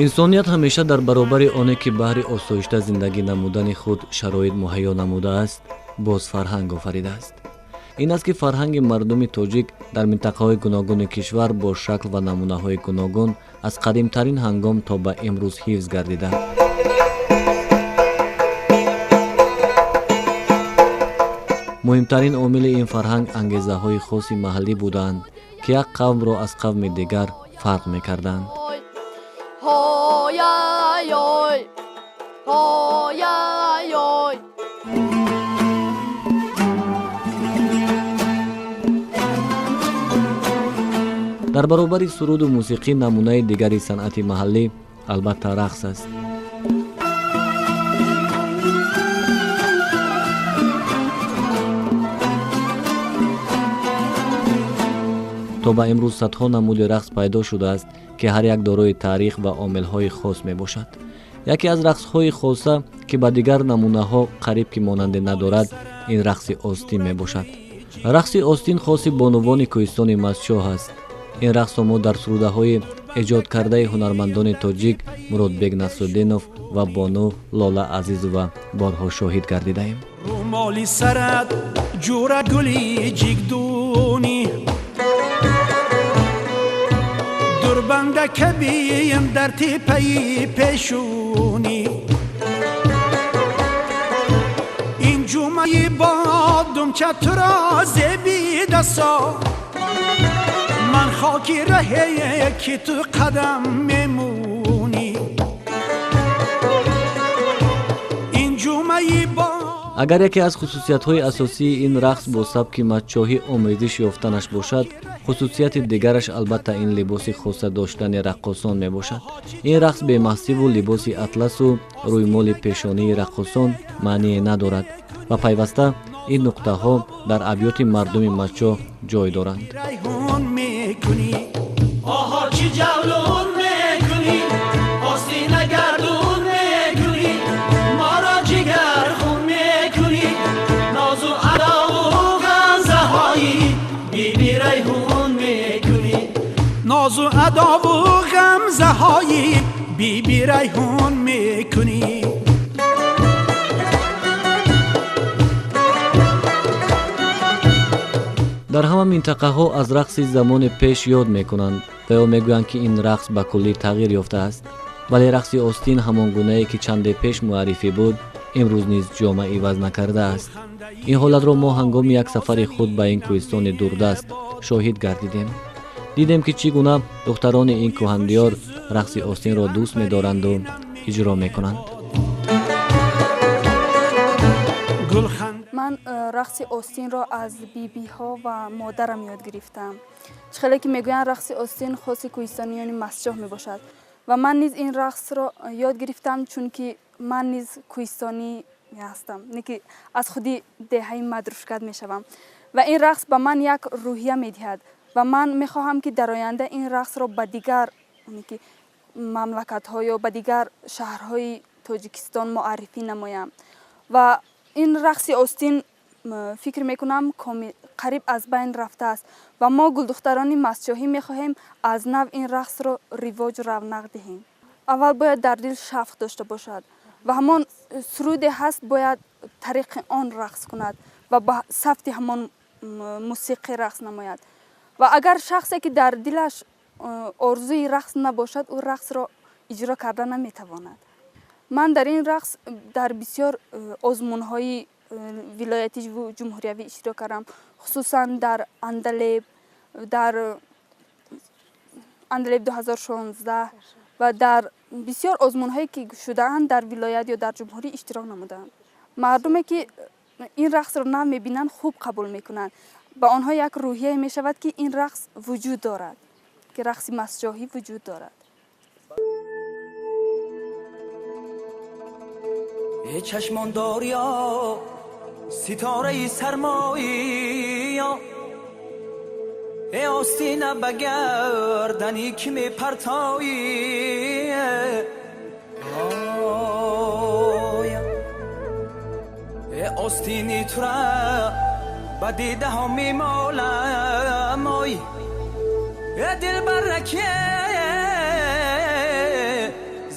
Инсоният ҳамеша дар баробари оне ки баҳри осоишта зиндагӣ намудани худ шароит муҳайё намудааст, боз фарҳанг офаридааст. Ин аст ки фарҳанги мардуми тоҷик дар минтақаҳои гуногуни кишвар бо шакл ва намунаҳои гуногун аз қадимтарин ҳангом то ба имрӯз ҳифз гардида. Муҳимтарин омили ин фарҳанг ангезаҳои хоси маҳаллӣ будаанд, ки як қавмро аз қавми дигар фарқ мекарданд. Дар баробари суруду мусиқӣ намунаи дигари санъати маҳаллӣ албатта рақс аст. То ба имрӯз садҳо намуди рақс пайдо шудааст, ки ҳар як дорои таърих ва омилҳои хос мебошад. Яке аз рақсҳои хоса, ки ба дигар намунаҳо қариб ки монанде надорад, ин рақси остин мебошад. Рақси остин хоси бонувони кӯҳистони Мастчоҳ аст. Ин рақсро мо дар сурудаҳои эҷодкардаи ҳунармандони тоҷик Муродбек Насруддинов ва бону Лола Азизова борҳо шоҳид гардидаем. Румоли сарат ҷура гули ҷигдунӣ, дурбанда кабием дар тепаи пешунӣ, ин ҷумъаи бодумча туро зебидасо, ман хоки раҳе ки ту қадам мемунӣ. Ин ҷумъаи бо Агар яке аз хусусиятҳои асосии ин рақс бо сабки мастчоҳӣ омезиш ёфтанаш бошад, хусусияти дигараш албатта ин либоси хоса доштани раққосон мебошад. Ин рақс бемаҳсиву либоси атласу рӯймоли пешонии раққосон маъние надорад ва пайваста ин нуқтаҳо дар абёти мардуми мастчоҳ ҷой доранд. نازو ادا و غمزه‌های بی بی ریحون میکنی. Дар ҳама минтақаҳо аз рақси замони пеш ёд мекунанд ва ё мегӯянд, ки ин рақс ба куллӣ тағйир ёфтааст. Вале рақси остин ҳамон гунае ки чанде пеш муаррифӣ буд, имрӯз низ ҷома иваз накардааст. Ин ҳолатро мо ҳангоми як сафари худ ба ин кӯҳистони дурдаст шоҳид гардидем. Дидем, ки чӣ гуна духтарони ин кӯҳандиёр рақси остинро дӯст медоранду иҷро мекунанд. Ман рақси остинро аз бибиҳо ва модарам ёд гирифтам. Чӣ хеле ки мегӯянд, рақси остин хоси кӯҳистониёни Мастчоҳ мебошад ва ман низ ин рақсро ёд гирифтам, чунки ман низ кӯҳистонӣ ҳастам, не ки аз худи деҳаи Мадрушкат мешавам ва ин рақс ба ман як рӯҳия медиҳад ва ман мехоҳам, ки дар оянда ин рақсро ба дигар мамлакатҳо ё ба дигар шаҳрҳои Тоҷикистон муаррифӣ намоям. Ва ин рақси остин, фикр мекунам, қариб аз байн рафтааст ва мо гулдухтарони мастчоҳӣ мехоҳем аз нав ин рақсро ривоҷу равнақ диҳем. Аввал бояд дар дил шавқ дошта бошад ва ҳамон суруде ҳаст, бояд тариқи он рақс кунад ва ба сафти ҳамон мусиқӣ рақс намояд. Ва агар шахсе ки дар дилаш орзуи рақс набошад, ӯ рақсро иҷро карда наметавонад. Ман дар ин рақс дар бисёр озмунҳои вилоятиву ҷумҳуриявӣ иштирок кардам, хусусан дар Андалеб, дар Андалеб 2016 ва дар бисёр озмунҳое ки шудаанд дар вилоят ё дар ҷумҳурӣ иштирок намудаам. Мардуме ки ин рақсро нав мебинанд, хуб қабул мекунанд. Ба онҳо як рӯҳияе мешавад, ки ин рақс вуҷуд дорад, ки рақси мастчоҳӣ вуҷуд дорад. Э чашмон дория, ситораи сармоия, Остина ба гардани ки мепартоӣ, остини тура ба дидаҳо мемолам, ой дилбараке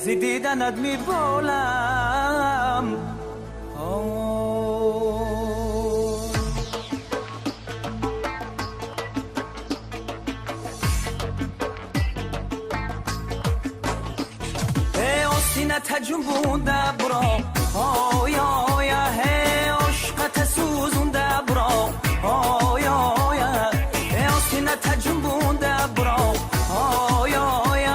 зи диданат меболам. Таҷунбунда буро, ой ой, ошқата сӯзунда буро, ой ой, остина таҷунбунда буро, ой ой,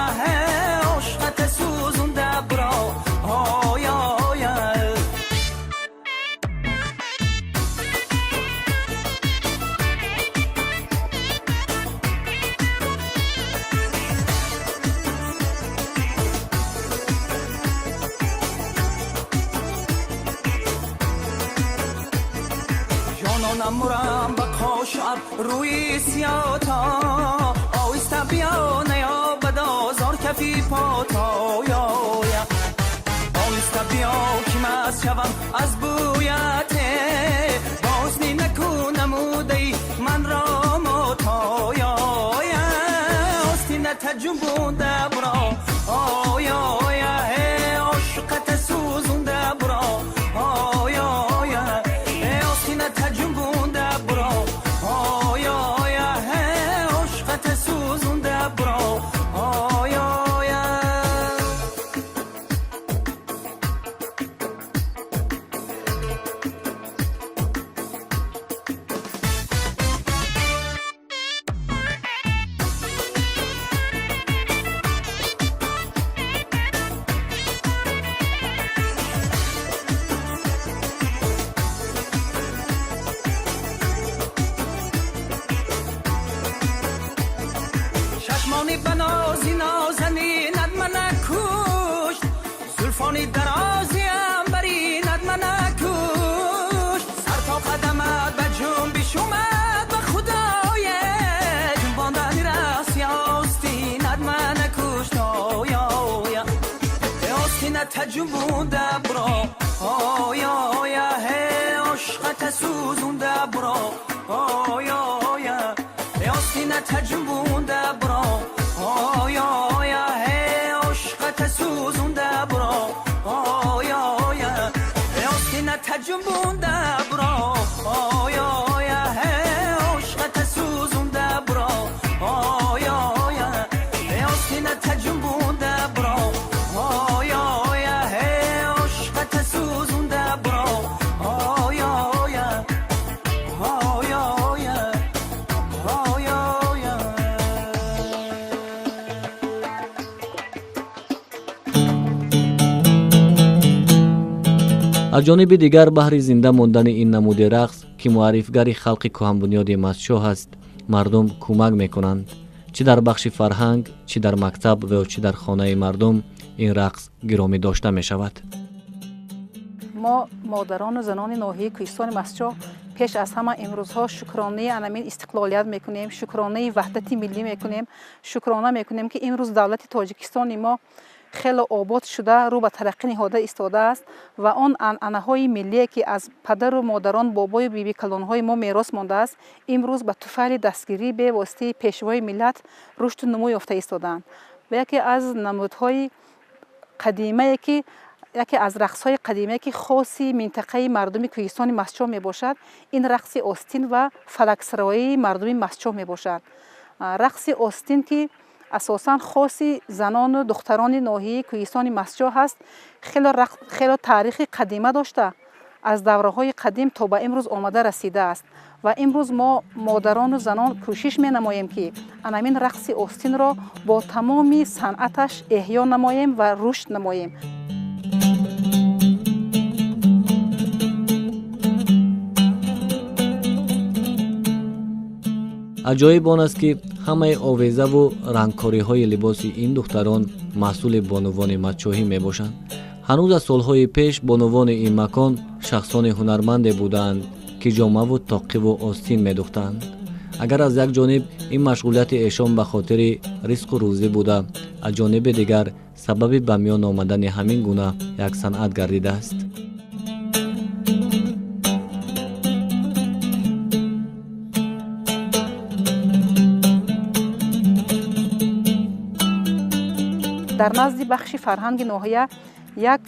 ошқата сӯзунда буро, ой ой. Мурам ба қошуаб рӯи сиёто, оҳиста биё наёбад озор кафи потоя, оҳиста биё ки маст шавам аз бӯяте, боз накунамудаи манро мотоя, остина таҷунбунда буро, ой ой, ошиқата сӯзунда буро, ой ой, остина таҷунбунда буро, ой ой, ошиқата сӯзунда буро, ой ой. Чашмони ба нози нозанинат мана кушт, зулфони дарозиам баринат мана кушт, сар то қадамат ба ҷунбиш омад ба худое, ҷунбондани рақси остинат мана кушт, ой ой, остината ҷунбунда буро, ой ой, ошиқата сӯзунда буро, ой ой, остината ҷунбунда буро, ой ой, ошиқата сӯзунда буро, ой ой, остината ҷунбунда буро, ой ой, ошиқата сӯзунда буро, ой ой, остината ҷунбунда буро, ой ой, ошиқата сӯзунда буро, ой ой, ой ой, ой ой. Аз ҷониби дигар, баҳри зинда мондани ин намуди рақс, ки муаррифгари халқи кӯҳанбунёди Мастчоҳ аст, мардум кӯмак мекунанд. Чӣ дар бахши фарҳанг, чӣ дар мактаб ва ё чӣ дар хонаи мардум ин рақс гиромӣ дошта мешавад. Мо модарону занони ноҳияи кӯҳистони Мастчоҳ пеш аз ҳама имрӯзҳо шукронаи анамин истиқлолият мекунем, шукронаи ваҳдати миллӣ мекунем, шукрона мекунем, ки имрӯз давлати Тоҷикистони мо хеле обод шуда, рӯ ба тараққӣ ниҳода истодааст ва он анъанаҳои миллие, ки аз падару модарон, бобою бибикалонҳои мо мерос мондааст, имрӯз ба туфайли дастгирии бевоситаи пешвои миллат рушду нумӯ ёфта истодаанд. Ва яке аз намудҳои қадимае, ки яке аз рақсҳои қадимае, ки хоси минтақаи мардуми кӯҳистони Мастчоҳ мебошад, ин рақси остин ва фалаксароии мардуми Мастчоҳ мебошад. Рақси остин, ки асосан хоси занону духтарони ноҳияи кӯҳистони Мастчоҳ ҳаст, хело таърихи қадима дошта, аз давраҳои қадим то ба имрӯз омада расидааст. Ва имрӯз мо модарону занон кӯшиш менамоем, ки анамин рақси остинро бо тамоми санъаташ эҳё намоем ва рушд намоем. Аҷоиб он аст, ки ҳамаи овезаву рангкориҳои либоси ин духтарон маҳсули бонувони мастчоҳӣ мебошанд. Ҳанӯз аз солҳои пеш бонувони ин макон шахсони ҳунарманде будаанд, ки ҷомаву тоқиву остин медухтанд. Агар аз як ҷониб ин машғулияти эшон ба хотири ризқу рӯзӣ буда, аз ҷониби дигар сабаби ба миён омадани ҳамин гуна як санъат гардидааст. Дар назди бахши фарҳанги ноҳия як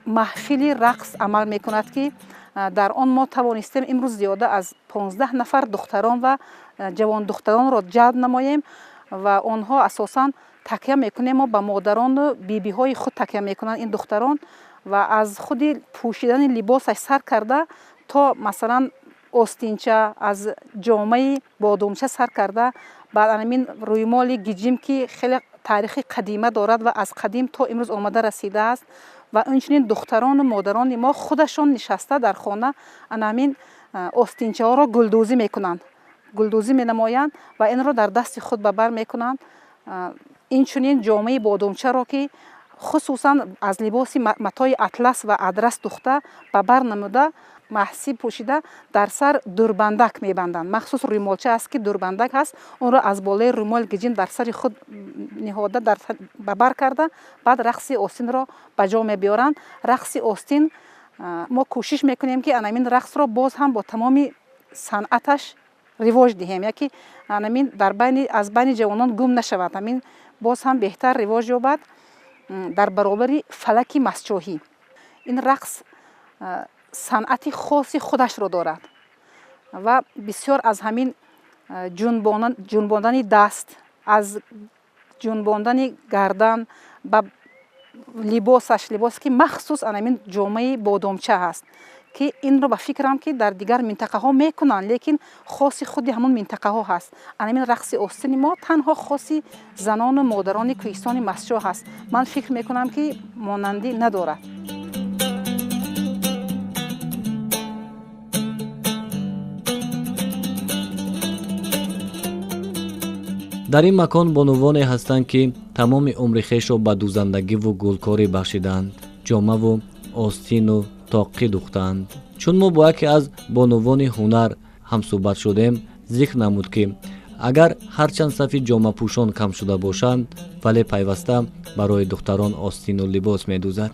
маҳфили рақс амал мекунад, ки дар он мо тавонистем имрӯз зиёда аз 15 нафар духтарон ва ҷавондухтаронро ҷалб намоем ва онҳо асосан такя мекунем мо ба модарону бибиҳои худ такя мекунанд ин духтарон ва аз худи пӯшидани либосаш сар карда то масалан остинча, аз ҷомаи бодумча сар карда, баъд ҳамин рӯймоли гиҷим, ки хеле таърихи қадима дорад ва аз қадим то имрӯз омада расидааст. Ва инчунин духтарону модарони мо худашон нишаста дар хона ана ҳамин остинчаҳоро гулдӯзӣ мекунанд, гулдӯзӣ менамоянд ва инро дар дасти худ ба бар мекунанд. Инчунин ҷомаи бодумчаро, ки хусусан аз либоси матои атлас ва адрас духта ба бар намуда, маҳсиб пӯшида, дар сар дурбандак мебанданд. Махсус рӯймолча аст, ки дурбандак ҳаст, онро аз болои рӯймоли гиҷим дар сари худ ниҳода, ба бар карда, баъд рақси остинро ба ҷо мебиёранд. Рақси остин мо кӯшиш мекунем, ки анамин рақсро боз ҳам бо тамоми санъаташ ривоҷ диҳем, яки анамин дар байни аз байни ҷавонон гум нашавад, ҳамин боз ҳам беҳтар ривоҷ ёбад дар баробари фалаки мастчоҳӣ. Ин рақс санъати хоси худашро дорад ва бисёр аз ҳамин ҷунбондани даст, аз ҷунбондани гардан ба либосаш, либосе ки махсус анамин ҷомаи бодомча ҳаст, ки инро ба фикрам, ки дар дигар минтақаҳо мекунанд, лекин хоси худи ҳамон минтақаҳо ҳаст. Анамин рақси остини мо танҳо хоси занону модарони кӯҳистони Мастчоҳ ҳаст. Ман фикр мекунам, ки монандӣ надорад. Дар ин макон бонувоне ҳастанд, ки тамоми умри хешро ба дӯзандагиву гулкорӣ бахшидаанд, ҷомаву остину тоқӣ духтаанд. Чун мо бо яке аз бонувони ҳунар ҳамсӯҳбат шудем, зикр намуд, ки агар ҳарчанд сафи ҷомапӯшон кам шуда бошанд, вале пайваста барои духтарон остину либос медӯзад.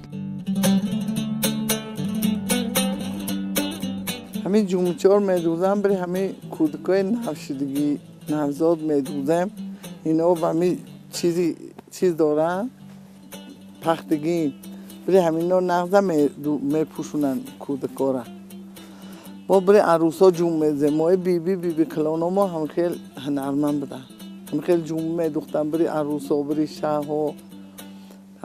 Ҳамин ҷумчор медӯзам, бари ҳамин кӯдакои навшидагӣ навзод медӯзем. Ино ба ҳамин чизи чиз доранд, пахтагӣ, бири ҳамино нағза мепӯшонанд кӯдакора. Мо бири арӯсо ҷум мезем. Мои биби биби калоно мо ҳам хел ҳунарманд буданд, ҳам хел ҷум медухтанд бири арӯсо, бири шаҳҳо,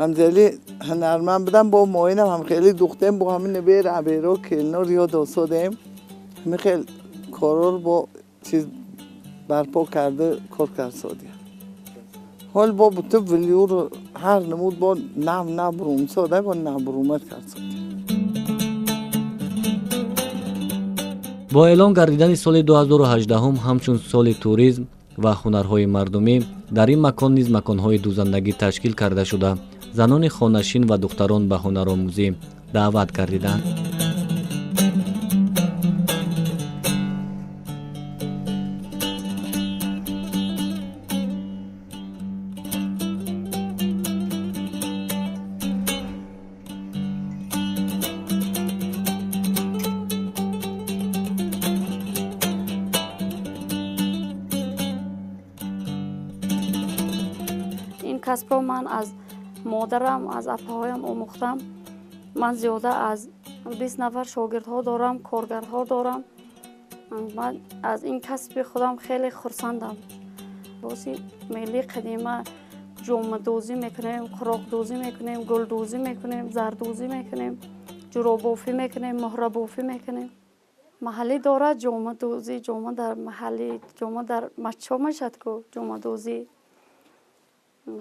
ҳамзели ҳунарманд буданд. Бо моинам ҳам хеле духтем, бо ҳамин набера аберо келино ёд осодем. Ҳамин хел корор бо чиз барпо карда кор кард содия. Ҳол бо буту велюр ҳар намуд бо нав нав румсода бо нав румат кард содия. Бо эълон гардидани соли 2018 ҳамчун соли туризм ва ҳунарҳои мардумӣ, дар ин макон низ маконҳои дӯзандагӣ ташкил карда шуда, занони хонашин ва духтарон ба ҳунаромӯзӣ даъват гардиданд. Касбро ман аз модарам, аз апаҳоям омӯхтам. Ман зиёда аз 20 нафар шогирдҳо дорам, коргарҳо дорам. Ман аз ин касби худам хеле хурсандам. Либоси миллии қадима ҷомадӯзӣ мекунем, қуроқдӯзӣ мекунем, гулдӯзӣ мекунем, зардӯзӣ мекунем, ҷуробофӣ мекунем, муҳрабофӣ мекунем. Маҳаллӣ дорад ҷомадӯзӣ, ҷома дар маҳаллӣ, ҷома дар мачо мешад ку ҷомадӯзӣ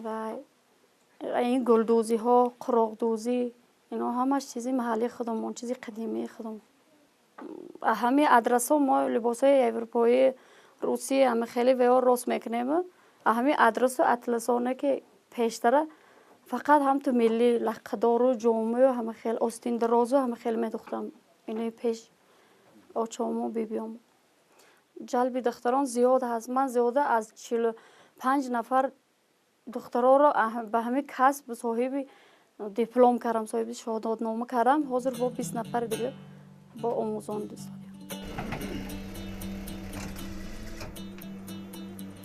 ва ин гулдӯзиҳо, қуроқдӯзӣ, ино ҳамаш чизи маҳаллии худамон, чизи қадимии худамон. Ҳамин адрасҳо мо либосҳои европоӣ, русӣ ҳама хеле вео рост мекунем. Ҳамин адрасу атласоне ки пештара фақат ҳамту миллӣ лаққадору ҷомаю ҳама хел остиндарозу ҳама хел медухтам. Инои пеш очому бибиём. Ҷалби духтарон зиёд ҳаст. Ман зиёда аз 45 нафар духтароро ба ҳамин касб соҳиби диплом кардам, соҳиби шаҳодатнома кардам. Ҳозир бо 20 нафари дига бо омӯзонда истодем.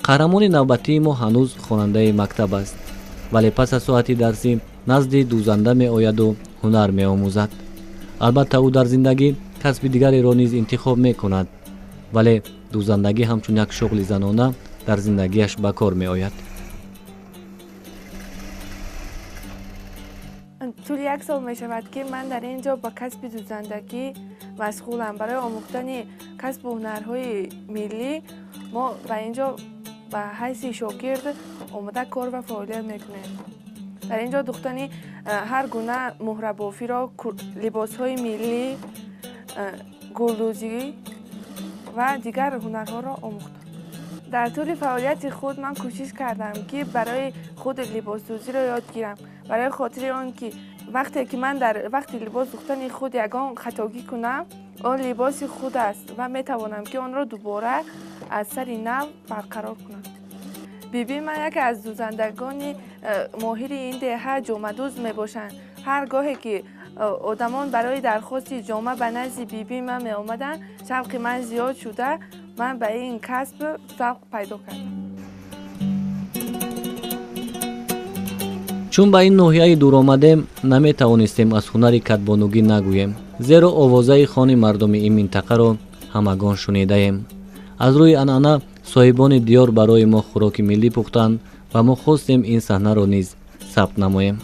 Қаҳрамони навбатии мо ҳанӯз хонандаи мактаб аст, вале пас аз соати дарсӣ назди дӯзанда меояду ҳунар меомӯзад. Албатта, ӯ дар зиндагӣ касби дигареро низ интихоб мекунад, вале дӯзандагӣ ҳамчун як шуғли занона дар зиндагиаш ба кор меояд. Тӯли як сол мешавад, ки ман дар ин ҷо ба касби дӯзандагӣ машғулам. Барои омӯхтани касбу ҳунарҳои миллӣ мо ба ин ҷо ба ҳайси шогирд омода кор ва фаъолият мекунем. Дар ин ҷо духтани ҳар гуна муҳрабофиро, либосҳои миллӣ, гулдӯзӣ ва дигар ҳунарҳоро омӯхтам. Дар тӯли фаъолияти худ ман кӯшиш кардам, ки барои худ либосдӯзиро ёд гирам, барои хотири он ки вақте ки ман дар вақти либос дӯхтани худ ягон хатогӣ кунам, он либоси худ аст ва метавонам, ки онро дубора аз сари нав барқарор кунам. Бибии ман яке аз дӯзандагони моҳири ин деҳа ҷомадӯз мебошанд. Ҳар гоҳе ки одамон барои дархости ҷома ба назди бибии ман меомаданд, шавқи ман зиёд шуда, ман ба ин касб завқ пайдо кардам. Чун ба ин ноҳияи дур омадем, наметавонистем аз ҳунари кадбонугӣ нагӯем, зеро овозаи хони мардуми ин минтақаро ҳамагон шунидаем. Аз рӯи анъана соҳибони диёр барои мо хӯроки миллӣ пухтанд ва мо хостем ин саҳнаро низ сабт намоем.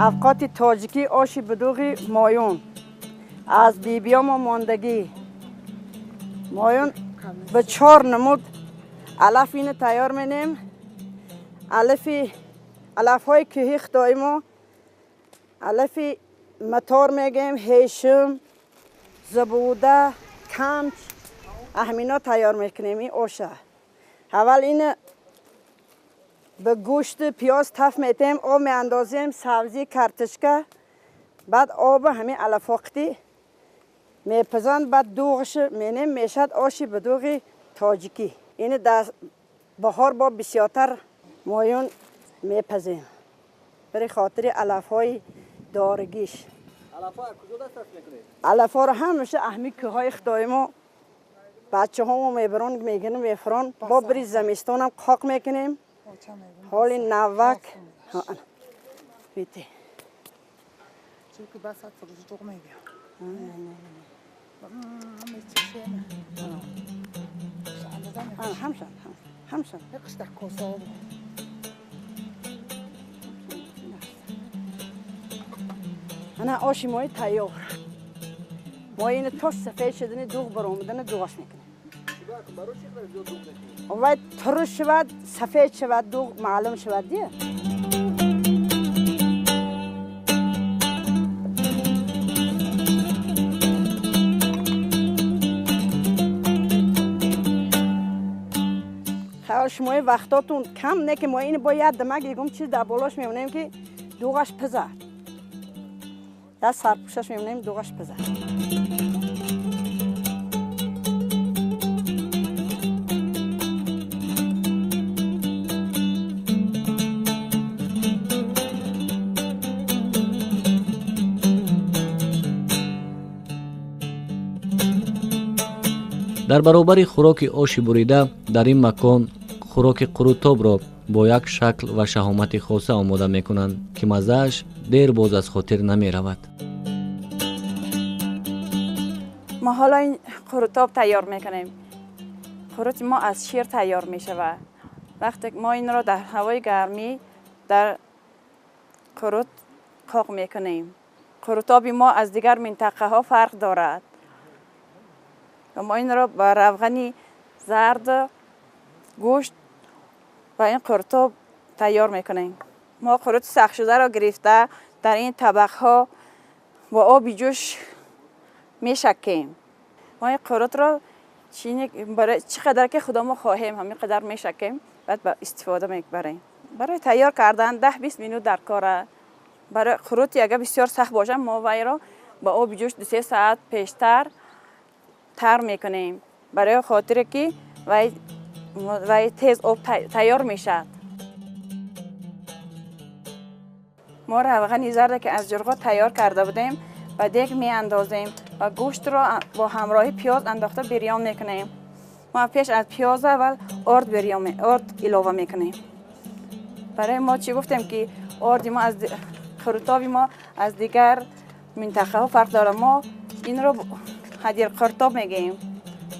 Авқоти тоҷикӣ оши будуғи моюн аз бибиёмо мондагӣ. Моюн ба 4 намуд алаф ина тайёр менем. Алафҳои кӯҳи худои мо, алафи матор мегем, ҳешум, забуда, камч, аҳмино тайёр мекунем ин оша. Аввал ина ба гӯшту пиёз таф метем, об меандозем, сабзӣ, картошка, баъд оба ҳамин алафоқти мепазанд, баъд дуғш менем, мешад оши будуғи тоҷикӣ. Ини дар баҳор бо бисёртар моюн мепазем барои хотири алафҳои дорагиш. Алафҳоро ҳамеша аҳми кӯҳҳои худои мо бачаҳомо мебарон, мегирем, мефурон. Бо бири замистонам қоқ мекунем. Ҳоли навак бите. Ҳамшан. Ана оши мои тайёр. Мо ин то сафед шудани дуғ баромадани дуғаш мекунем. Вай туруш шавад, сафед шавад, дуғ маълум шавад дия. Хаёл шумои вақтотун кам не ки мо ин бояд дамак ягон чиз дар болош мемонем ки дуғаш пизад. Дар сарпӯшаш мемонем дуғаш пизад. Дар баробари хӯроки оши бурида дар ин макон хӯроки қурутобро бо як шакл ва шаҳомати хоса омода мекунанд, ки маззааш дер боз аз хотир намеравад. Мо ҳоло ин қурутоб тайёр мекунем. Қурути мо аз шир тайёр мешавад. Вақте мо инро дар ҳавои гармӣ дар қурут қоқ мекунем. Қурутоби мо аз дигар минтақаҳо фарқ дорад. و ما این را با روغن زرد، گوشت و این قرتاب تیار میکنیم. ما قروت سخت شده را گرفته در این طبق ها با آب جوش میشکیم. ما این قروت را برای چقدر که خدا ما خواهیم همین قدر میشکیم، بعد با استفاده میبریم. برای تیار کردن 10-20 منوت در کار. برای قروت اگر بسیار سخت باشه ما وی را با آب جوش 2-3 ساعت پیشتر تر میکنیم، برای خاطر که وی تیز آب تیار میشد. ما روغن زرد که از جرغا تیار کرده بودیم و دیگ می اندازیم و گوشت را با همراهی پیاز انداخته بریان میکنیم. ما پیش از پیاز اول آرد آرد علاوه میکنیم. برای ما چی گفتیم که آرد ما از قرتاب ما از دیگر منطقه ها فرق داره. ما این رو هدیر قرتاب میگیم.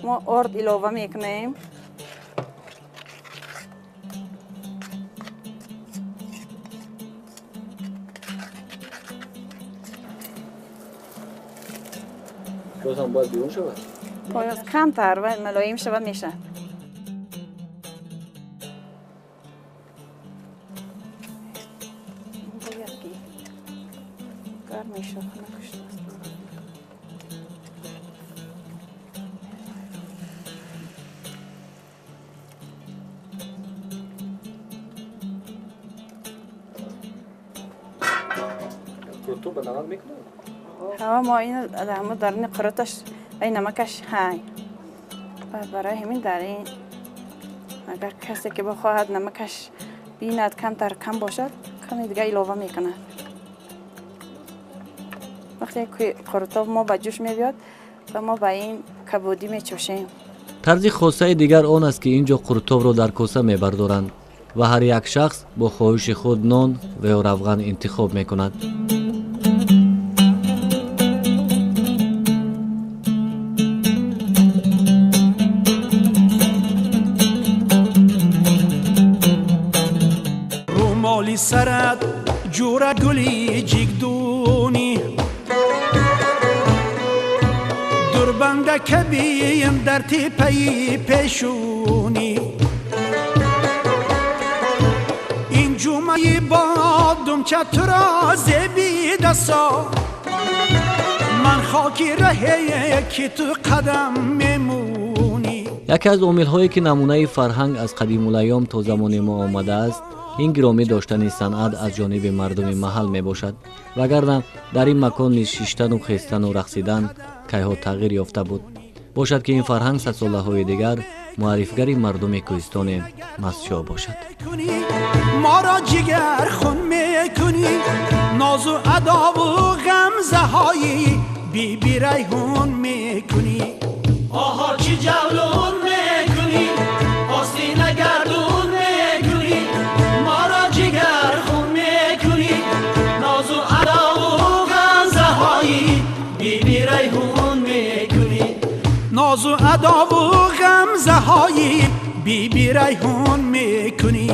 ما آرد علاوه میکنیم. پیاز هم باید بیرون شود؟ پیاز کمتر و ملایم شود میشه. گرم میشه. قرتاب به نمک میکنه؟ ها، ما این در این قروتش این نمکش های. برای همین در این اگر کسی که بخواهد نمکش بیند کمتر کم باشد کمی دیگه علاوه میکنه. وقتی که قرتاب ما به جوش میبیاد و ما به این کبودی میچوشیم. тарзи хосаи дигар он аст, ки ин ҷо қуртобро дар коса мебардоранд ва ҳар як шахс бо хоҳиши худ нон ва ё равған интихоб мекунад. Румоли сарат ҷура гули ҷигдунӣ, дурбанда кабием дар тепаи пешунӣ. Ин ҷумъаи бодумча туро зебидасо, ман хоки раҳе ки ту қадам мемунӣ. Яке аз омилҳое, ки намунаи фарҳанг аз қадимулайём то замони мо омадааст, ин гиромӣ доштани санъат аз ҷониби мардуми маҳал мебошад. Вагарна дар ин макон низ шиштану хестану рақсидан кайҳо тағйир ёфта буд. Бошад, ки ин фарҳанг садсолаҳои дигар муаррифгари мардуми кӯҳистони Мастчоҳ бошад. Моро ҷигар хун мекунӣ, нозу адову ғамзаҳои биби Райҳун мекунӣ. Оҳо, чӣ ҷавлун мекунӣ, остина гардун мекунӣ, моро ҷигар хун мекунӣ, нозу адову ғамзаҳои биби Райҳун мекунӣ. Нозу адову ғамзаҳои биби Райҳун мекунӣ.